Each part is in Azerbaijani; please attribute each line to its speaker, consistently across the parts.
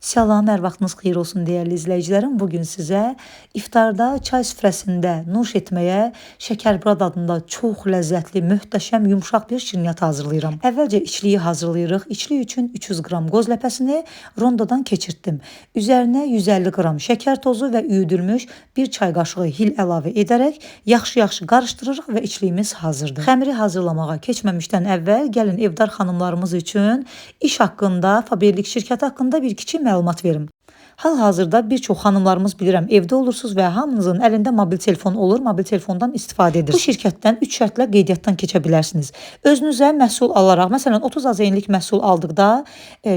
Speaker 1: Salam, hər vaxtınız xeyir olsun dəyərli izləyicilərim. Bugün sizə iftarda çay süfrəsində nuş etməyə şəkərburad adında çox ləzzətli, möhtəşəm, yumşaq bir şirniyyat hazırlayıram. Əvvəlcə içliyi hazırlayırıq. İçlik üçün 300 qram qoz ləpəsini rondodan keçirtdim. Üzərinə 150 qram şəkər tozu və üyüdülmüş bir çay qaşığı hil əlavə edərək yaxşı-yaxşı qarışdırırıq və içliyimiz hazırdır. Xəmiri hazırlamağa keçməmişdən əvvəl gəlin evdar xanımlarımız üçün iş haqqında, Faberlic şirkəti haqqında bir kiçik məlumat verim. Hal-hazırda bir çox xanımlarımız bilirəm evdə olursunuz və hamınızın əlində mobil telefon olur, mobil telefondan istifadə edirsiniz. Bu şirkətdən 3 şərtlə qeydiyyatdan keçə bilərsiniz. Özünüzə məhsul alaraq, məsələn 30 azeinlik məhsul aldıqda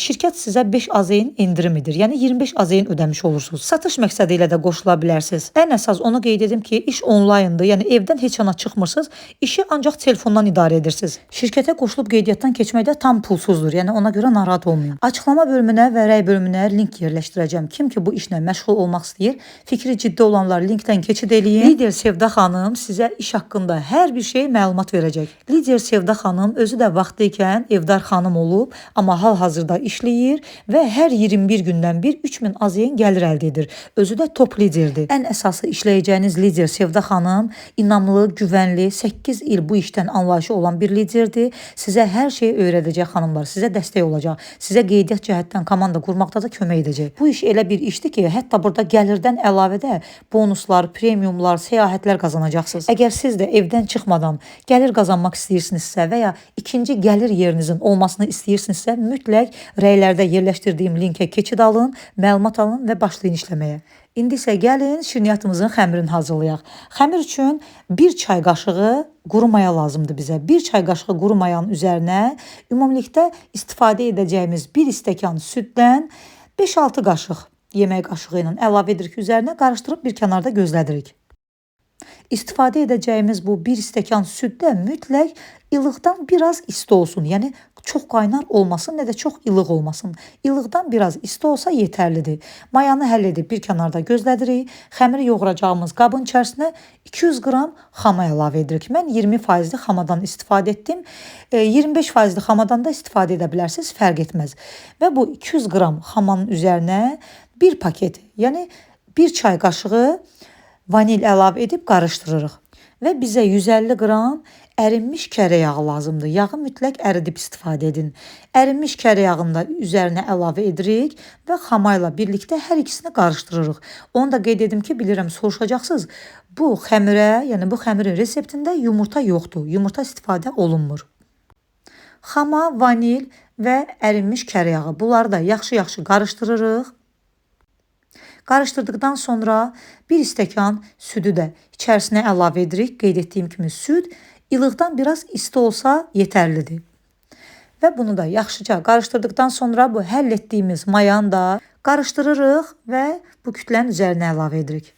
Speaker 1: şirkət sizə 5 azein endirim edir. Yəni 25 azein ödəmiş olursunuz. Satış məqsədi ilə də qoşula bilərsiniz. Ən əsas onu qeyd edim ki, iş onlayndır. Yəni evdən heç yana çıxmırsınız. İşi ancaq telefondan idarə edirsiniz. Şirkətə qoşulub qeydiyyatdan keçmək də tam pulsuzdur. Yəni ona görə narahat olmayın. Açıqlama bölümünə və rəy bölümünə link yerləşdirəcəm. Kim ki bu işlə məşğul olmaq istəyir, fikri ciddi olanlar linkdən keçid eləyin. Lider Sevda xanım sizə iş haqqında hər bir şey məlumat verəcək. Lider Sevda xanım özü də vaxtı ikən evdar xanım olub, amma hal-hazırda işləyir və hər 21 gündən bir 3000 azeyin gəlir əldə edir. Özü də top liderdir. Ən əsası işləyəcəyiniz lider Sevda xanım inamlı, güvənli, 8 il bu işdən anlayışı olan bir liderdir. Sizə hər şeyi öyrədəcək xanımlar, sizə dəstək olacaq, sizə qeydiyyat cəhətdən komanda qurmaqda da kömək edəcək. Bu iş elə bir işdir ki, hətta burada gəlirdən əlavə də bonuslar, premiumlar, səyahətlər qazanacaqsınız. Əgər siz də evdən çıxmadan gəlir qazanmaq istəyirsinizsə və ya ikinci gəlir yerinizin olmasını istəyirsinizsə, mütləq rəylərdə yerləşdirdiyim linkə keçid alın, məlumat alın və başlayın işləməyə. İndi isə gəlin şirniyyatımızın xəmirini hazırlayaq. Xəmir üçün 1 çay qaşığı quru maya lazımdır bizə. 1 çay qaşığı quru mayanın üzərinə ümumilikdə istifadə edəcəyimiz 1 stəkan süddən 5-6 qaşıq yemək qaşığı ilə əlavə edirik, üzərinə qarışdırıb bir kənarda gözlədirik. İstifadə edəcəyimiz bu 1 stəkan süd də mütləq ilıqdan biraz isti olsun. Yəni çox qaynar olmasın, nə də çox ilıq olmasın. İlıqdan biraz isti olsa yetərlidir. Mayanı həll edib bir kənarda gözlədirik. Xəmiri yoğuracağımız qabın içərisinə 200 qram xama əlavə edirik. Mən 20%li xamadan istifadə etdim. 25%li xamadan da istifadə edə bilərsiniz, fərq etməz. Və bu 200 qram xamanın üzərinə bir paket, yəni 1 çay qaşığı vanil əlavə edib qarışdırırıq. Və bizə 150 qram ərinmiş kərə yağı lazımdır. Yağı mütləq əridib istifadə edin. Ərinmiş kərə yağını da üzərinə əlavə edirik və xama ilə birlikdə hər ikisini qarışdırırıq. Onu da qeyd edim ki, bilirəm soruşacaqsınız. Bu xəmirə, yəni bu xəmirin reseptində yumurta yoxdur. Yumurta istifadə olunmur. Xama, vanil və ərinmiş kərə yağı. Bunları da yaxşı-yaxşı qarışdırırıq. Qarışdırdıqdan sonra bir stəkan südü də içərisinə əlavə edirik. Qeyd etdiyim kimi süd ilıqdan biraz isti olsa yetərlidir. Və bunu da yaxşıca qarışdırdıqdan sonra bu həll etdiyimiz mayanı da qarışdırırıq və bu kütlənin üzərinə əlavə edirik.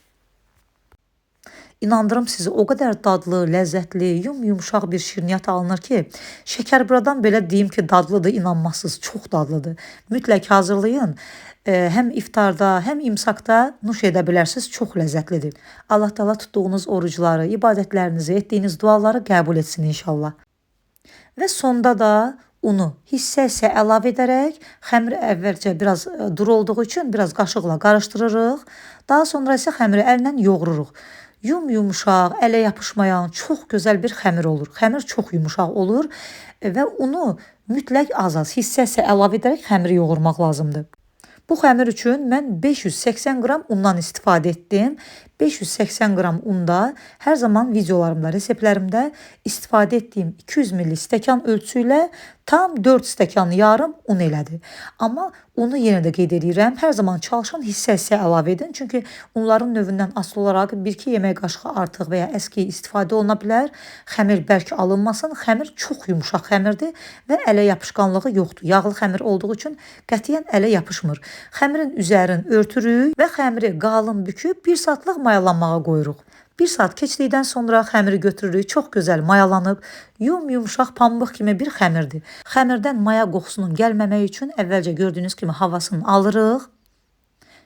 Speaker 1: İnandırım sizi, o qədər dadlı, ləzzətli, yum-yumşaq bir şirniyyat alınır ki, şəkərburadan belə deyim ki, dadlıdır, inanmazsınız, çox dadlıdır. Mütləq hazırlayın. Həm iftarda, həm imsakda nuş edə bilərsiniz, çox ləzzətlidir. Allah Teala tutduğunuz orucları, ibadətlərinizi, etdiyiniz duaları qəbul etsin inşallah. Və sonda da unu hissə-hissə əlavə edərək xəmiri əvvəlcə biraz duru olduğu üçün biraz qaşıqla qarışdırırıq. Daha sonra isə xəmiri əllə yoğururuq. Yum-yumşaq, ələ yapışmayan çox gözəl bir xəmir olur. Xəmir çox yumşaq olur və unu mütləq az-az hissə-hissə əlavə edərək xəmiri yoğurmaq lazımdır. Bu xəmir üçün mən 580 qram undan istifadə etdim. 580 qram unda hər zaman videolarımda, reseptlərimdə istifadə etdiyim 200 ml stəkan ölçüsü ilə tam 4 stəkan yarım un elədi. Amma unu yenə də qeyd edirəm, hər zaman çalışın hissə-hissə əlavə edin. Çünki unların növündən asılı olaraq 1-2 yemək qaşığı artıq və ya əski istifadə oluna bilər. Xəmir bərk alınmasın. Xəmir çox yumşaq xəmirdir və ələ yapışqanlığı yoxdur. Yağlı xəmir olduğu üçün qətiyyən ələ yapışmır. Xəmirin üzərini örtürük və xəmiri qalın büküb 1 saatlıq mayalanmağa qoyuruq. 1 saat keçdikdən sonra xəmiri götürürük. Çox gözəl mayalanıb, yum-yumşaq pambıq kimi bir xəmirdir. Xəmirdən maya qoxusunun gəlməməyi üçün əvvəlcə gördüyünüz kimi havasını alırıq.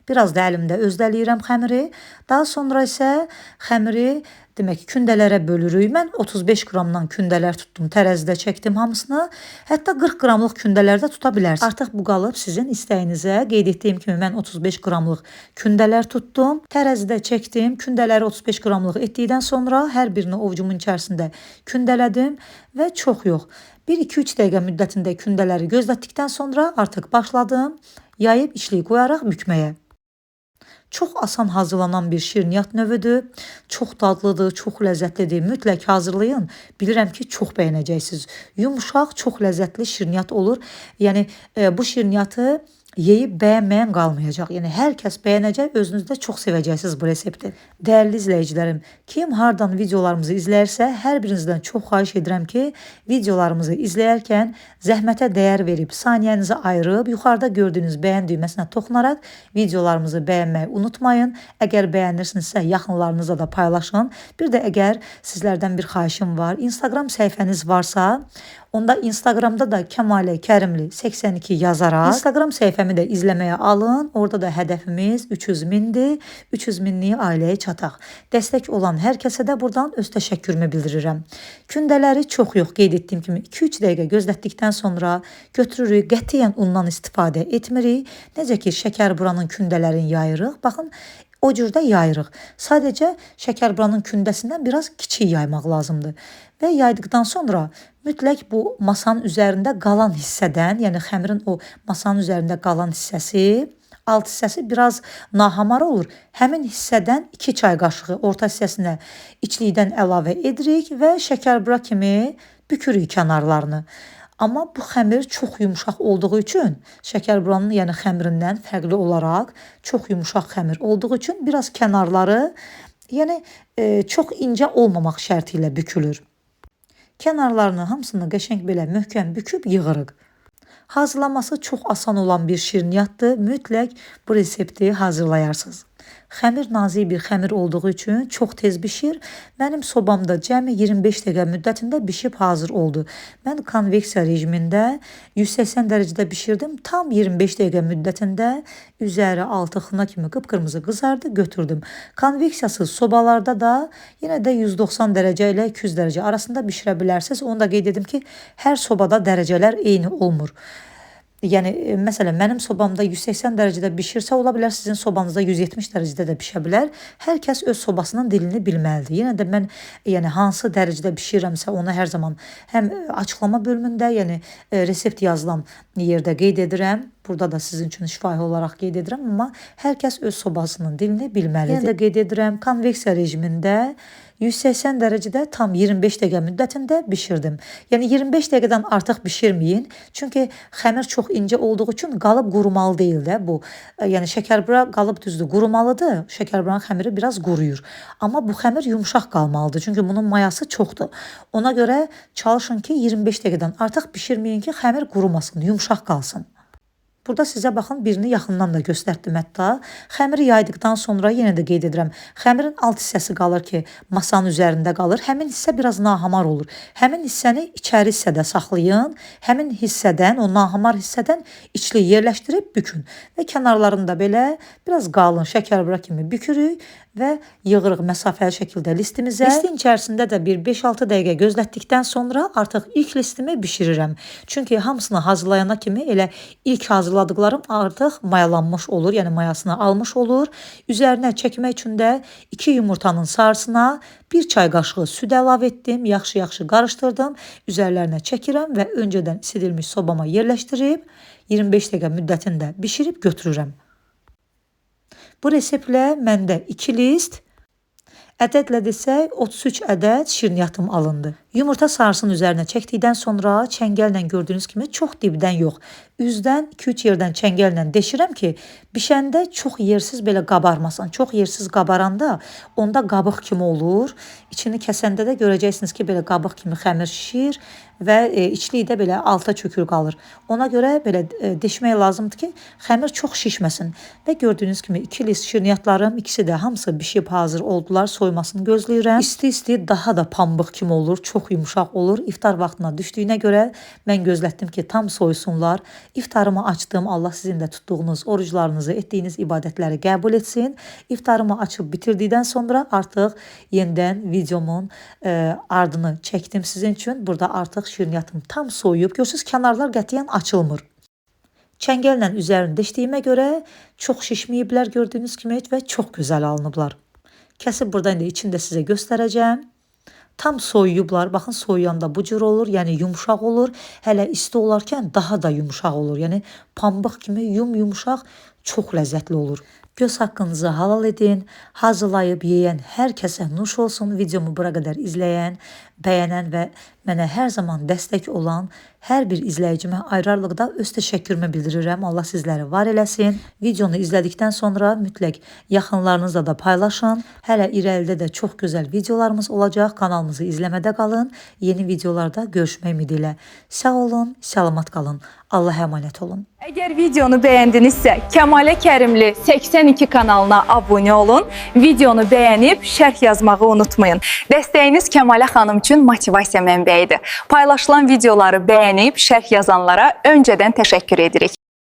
Speaker 1: Biraz da əlimdə özdələyirəm xəmiri. Daha sonra isə xəmiri demək kündələrə bölürük. Mən 35 qramdan kündələr tutdum, tərəzidə çəkdim hamısını. Hətta 40 qramlıq kündələr də tuta bilərsiniz. Artıq bu qalıb sizin istəyinizə. Qeyd etdiyim kimi mən 35 qramlıq kündələr tutdum. Tərəzidə çəkdim. Kündələri 35 qramlıq etdikdən sonra hər birini ovcumun içərisində kündələdim və çox yox. 1-2-3 dəqiqə müddətində kündələri gözlətdikdən sonra artıq başladım yayıb içliyi qoyaraq bükməyə. Çox asan hazırlanan bir şirniyyat növüdür. Çox dadlıdır, çox ləzzətlidir. Mütləq hazırlayın. Bilirəm ki, çox bəyənəcəksiniz. Yumşaq, çox ləzzətli şirniyyat olur. Yəni bu şirniyyatı yeyib bəyənməyən qalmayacaq. Yəni hər kəs bəyənəcək, özünüz də çox sevəcəksiniz bu resepti. Dəyərli izləyicilərim, kim hardan videolarımızı izləyirsə, hər birinizdən çox xahiş edirəm ki, videolarımızı izləyərkən zəhmətə dəyər verib, saniyənizi ayırıb, yuxarıda gördüyünüz bəyən düyməsinə toxunaraq videolarımızı bəyənməyi unutmayın. Əgər bəyənirsinizsə, yaxınlarınızla da paylaşın. Bir də əgər sizlərdən bir xahişim var, Instagram səhifəniz varsa, onda Instagramda da Kəmalə Kərimli 82 yazaraq Instagram səhifəmi də izləməyə alın. Orada da hədəfimiz 300 mindir. 300 minlik ailəyə çataq. Dəstək olan hər kəsə də buradan öz təşəkkürümü bildirirəm. Kündələri çox yox, qeyd etdiyim kimi 2-3 dəqiqə gözlətdikdən sonra götürürük. Qətiyyən undan istifadə etmirik. Necə ki şəkərburanın kündələrini yayırıq. Baxın, o cürdə yayırıq. Sadəcə şəkərburanın kündəsindən biraz kiçik yaymaq lazımdır. Və yaydıqdan sonra mütləq bu masanın üzərində qalan hissədən, yəni xəmirin o masanın üzərində qalan hissəsi, alt hissəsi biraz nahamar olur. Həmin hissədən 2 çay qaşığı orta hissəsinə içlikdən əlavə edirik və şəkərbura kimi bükürük kənarlarını. Amma bu xəmir çox yumşaq olduğu üçün, şəkərburanın yəni xəmirindən fərqli olaraq çox yumşaq xəmir olduğu üçün biraz kənarları, yəni çox incə olmamaq şərti ilə bükülür. Kənarlarını hamısını qəşəng belə möhkəm büküb yığırıq. Hazırlaması çox asan olan bir şirniyyatdır. Mütləq bu resepti hazırlayarsınız. Xəmir nazik bir xəmir olduğu üçün çox tez bişir. Mənim sobamda cəmi 25 dəqiqə müddətində bişib hazır oldu. Mən konveksiya rejimində 180 dərəcədə bişirdim. Tam 25 dəqiqə müddətində üzəri altı xına kimi qıpqırmızı qızardı, götürdüm. Konveksiyasız sobalarda da yenə də 190 dərəcə ilə 200 dərəcə arasında bişirə bilərsiniz. Onu da qeyd edim ki, hər sobada dərəcələr eyni olmur. Yəni məsələn mənim sobamda 180 dərəcədə bişirsə, ola bilər sizin sobanızda 170 dərəcədə də bişə bilər. Hər kəs öz sobasının dilini bilməlidir. Yenə də mən yəni hansı dərəcədə bişirəmsə onu hər zaman həm açıqlama bölümündə, yəni resept yazılan yerdə qeyd edirəm. Burada da sizin üçün şifahi olaraq qeyd edirəm, amma hər kəs öz sobasının dilini bilməlidir. Yenə də qeyd edirəm, konveksiya rejimində 180 dərəcədə tam 25 dəqiqə müddətində bişirdim. Yəni 25 dəqiqədən artıq bişirməyin. Çünki xəmir çox incə olduğu üçün qalıb qurumalı deyil də bu. Yəni şəkərbura qalıb düzdür, qurumalıdır. Şəkərburanın xəmiri biraz quruyur. Amma bu xəmir yumşaq qalmalıdır. Çünki bunun mayası çoxdur. Ona görə çalışın ki, 25 dəqiqədən artıq bişirməyin ki, xəmir qurumasın, yumşaq qalsın. Burada sizə baxın birini yaxından da göstərdim hətta. Xəmiri yaydıqdan sonra yenə də qeyd edirəm. Xəmirin alt hissəsi qalır ki, masanın üzərində qalır. Həmin hissə biraz nahamar olur. Həmin hissəni içəri hissədə saxlayın. Həmin hissədən, o nahamar hissədən içliyi yerləşdirib bükün. Və kənarlarını da belə biraz qalın şəkərbura kimi bükürük və yığırıq məsafəli şəkildə listimizə. Listin içərisində də bir 5-6 dəqiqə gözlətdikdən sonra artıq ilk listimi bişirirəm. Çünki hamısını hazırlayana kimi elə ilk hazırladıqlarım artıq mayalanmış olur, yəni mayasını almış olur. Üzərinə çəkmək üçün də 2 yumurtanın sarısına 1 çay qaşığı süd əlavə etdim, yaxşı-yaxşı qarışdırdım. Üzərlərinə çəkirəm və öncədən isidilmiş sobama yerləşdirib 25 dəqiqə müddətində bişirib götürürəm. Bu reseptlə məndə 2 list, ədədlə desək 33 ədəd şirniyyatım alındı. Yumurta sarısının üzərinə çəkdikdən sonra çəngəllə gördüyünüz kimi çox dibdən yox, üzdən 2-3 yerdən çəngəllə deşirəm ki, bişəndə çox yersiz belə qabarmasın. Çox yersiz qabaranda onda qabıq kimi olur. İçini kəsəndə də görəcəksiniz ki, belə qabıq kimi xəmir şişir və içliyi də belə alta çökür qalır. Ona görə belə deşmək lazımdır ki, xəmir çox şişməsin. Və gördüyünüz kimi 2 list şirniyyatlarım, ikisi də hamısı bişib hazır oldular. Soyumasını gözləyirəm. İsti-isti daha da pambıq kimi olur. Çox çox yumşaq olur. İftar vaxtına düşdüyünə görə mən gözlətdim ki, tam soyusunlar. İftarımı açdım. Allah sizin də tutduğunuz oruclarınızı, etdiyiniz ibadətləri qəbul etsin. İftarımı açıb bitirdikdən sonra artıq yenidən videomun ardını çəkdim sizin üçün. Burada artıq şirniyyatım tam soyuyub. Görürsünüz, kənarlar qətiyyən açılmır. Çəngəllə üzərini deşdiyimə görə çox şişməyiblər gördüyünüz kimi və çox gözəl alınıblar. Kəsib burada indi içini də sizə göstərəcəm. Tam soyuyublar. Baxın, soyuyanda bu cür olur, yəni yumşaq olur. Hələ isti olarkən daha da yumşaq olur. Yəni pambıq kimi yum-yumşaq, çox ləzzətli olur. Göz haqqınızı halal edin. Hazırlayıb yeyən hər kəsə nuş olsun. Videomu bura qədər izləyən, bəyənən və mənə hər zaman dəstək olan hər bir izləyicimə ayrı-ayrılıqda öz təşəkkürümü bildirirəm. Allah sizləri var eləsin. Videonu izlədikdən sonra mütləq yaxınlarınızla da paylaşın. Hələ irəlidə də çox gözəl videolarımız olacaq. Kanalımızı izləmədə qalın. Yeni videolarda görüşmək ümidi ilə. Sağ olun, salamat qalın. Allah'a əmanət olun.
Speaker 2: Əgər videonu bəyəndinizsə, Kəmalə Kərimli 82 kanalına abunə olun, videonu bəyənib şərh yazmağı unutmayın. Dəstəyiniz Kəmalə xanım üçün motivasiya mənbəyidir. Paylaşılan videoları bəyənib şərh yazanlara öncədən təşəkkür edirik.